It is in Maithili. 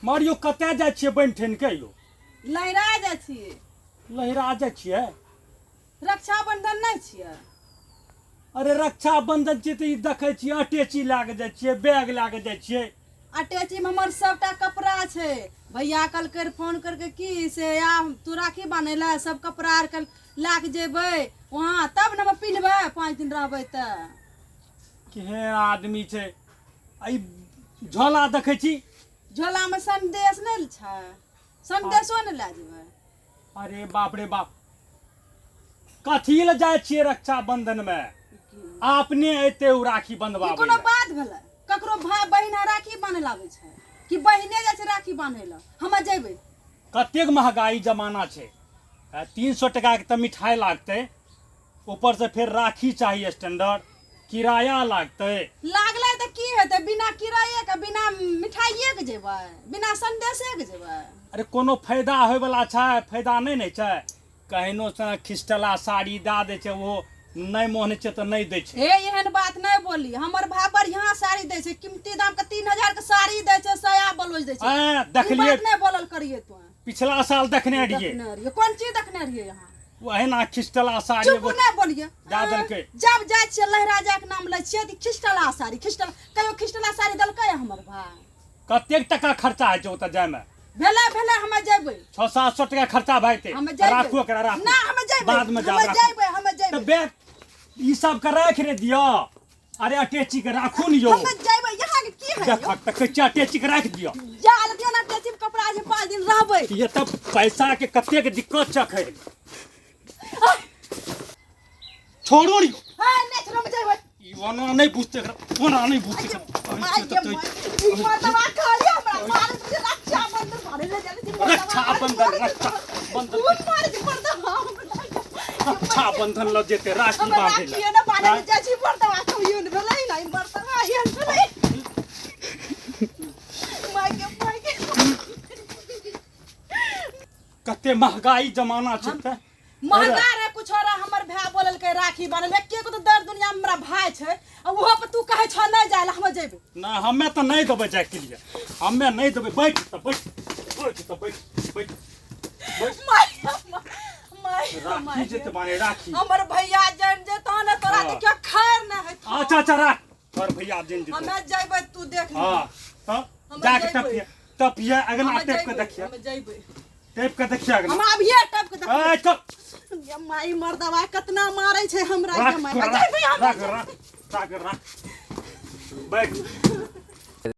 मरियो कतऽ जाइ छियै बनि ठनि के यौ? लहरा जाइ छियै। लहरा जाइ छियै? रक्षाबंधन नहि छियै? अरे रक्षाबंधन छियै तऽ ई देखै छियै अटैची लए कऽ जाइ छियै, बैग लए कऽ जाइ छियै। अटैचीमे हमर सबटा कपड़ा छै। भैया कहलकै रहए फोन करके की से आ तू राखी बान्है लए, सब कपड़ा आरके लए कऽ जेबै वहाँ, तब ने हम पिन्हबै, 5 दिन रहबै तऽ। केहन आदमी छै आ ई झोला देखै छी? झोलामे संदेश नहि छै? संदेशो ने लए जेबै। अरे बाप रे बाप, कथी लए जाइ छियै रक्षाबंधन में? अपने एते उ राखी ई बंधवाबै कोनो लए। बात भेलै? ककरो भाय बहिन राखी बान्है लए आबै छै कि बहिने जाइ छै राखी बान्है लए? हमे जेबै। कतेक महगाई जमाना छै। 300 टका के तऽ मिठाई लागतै, ऊपर से फेर राखी चाही स्टैंडर्ड, किराया लागतै। लागलै तऽ की हेतै? बिना किराये के, बिना मिठाइये के जेबै, बिना संदेशे के जेबै? अरे कोनो फायदा होय वाला छै? फायदा नहि ने छै। कहनो से खिस्टला साड़ी दए दै छै, ओहो नहि मोन होइ छै तऽ नहि दै छै। हे, एहन बात नहि बोली। हमर भाय बढ़िया साड़ी दै छै, कीमती दाम के 3000 के साड़ी दै छै, साया ब्लाउज दै छै। ऐं, ई देखलियै। बात नहि बोलल करिए तू। पिछला साल देखने रहियै। देखने रहियै? कोन चीज देखने रहियै अहाँ? ओहिना खिस्टला साड़ी चुप एगो नहि बोलिए। दए देलकै। जब जाइ छियै लहरा जाके नाम लै छियै तऽ खिस्टला साड़ी, खिस्टला। कहियो खिस्टला साड़ी देलकै हमर भाय? कतेक टका खर्चा होइ छै ओतऽ जायमे? भेलै भेलै, हमे जेबै। 600-700 टका खर्चा भए जेतै। हमे जेबै। राखू एकरा, राखू। ना, हमे जेबै। बाद में जाब। हमे राखू। जेबै, हमे तऽ जेबै। बैग ई सब के राखि रे दिअ। अरे अटैची के राखू ने यौ। हमे जेबै। यहाँ के की है? देखक तऽ कहै छियै अटैची के राखि दिअ। जा दियौ ना अटैची में कपड़ा जे 5 दिन रहबै। ये तऽ पैसा के कतेक दिक्कत छै अखन। छोड़ू ने यौ। हे, नहि छोड़ू, हम जेबै। ई ओना नहि बुझतै एकरा, ओना नहि बुझतै एकरा। माय गे माय, ई मर्दवा कहलियै हमरा मारे छै, रक्षाबंधन मारे ले जाने छै मर्दवा। रक्षाबंधन, रक्षाबंधन। खूब मारे छै मर्दवा हमरा। रक्षाबंधन लऽ जेतै राखी हमरा बांधै लए। राखिए ने बान्है लए जाइ छी मर्दवा, कहियो ने भेलै ने ई मर्दवा एहन भेलै। माय गे माय गे। कते महगाई जमाना छै तऽ। महगा रहे कुछो रहे, हमर भाय बोललकै राखी बान्हल। एके गो तऽ दर दुनिया में हमरा भाय छै आ ओहो पर तू कहै छह नहि जाय लए। हम जेबै। ना, हमे तऽ नहि देबै जायके लिए, हमे नहि देबै। बैठ तऽ बैठ, बैठ तऽ बैठ, बैठ बैठ। माय माय। राखी जेतै बान्हे राखी। हमर भैया जान जेतौ ने तोरा तऽ क्यों खैर नहि हेतौ। अच्छा अच्छा, राख। तोहर भैया जन जेतौ। हमे जेबै, तू देख ली। हाँ तऽ हमे जाके जेबै। टपिए टपिए अगला। हमे टेप के जेबै, देखिए। हमे जेबै। टेप के देखिए अगला। हम अभिये टप के देखबै। ए, चल। गे माई, मर्दवा कतना मारै छै हमरा। राख गे माई, राख जेबै हम। राख राख राख राख, बैठ।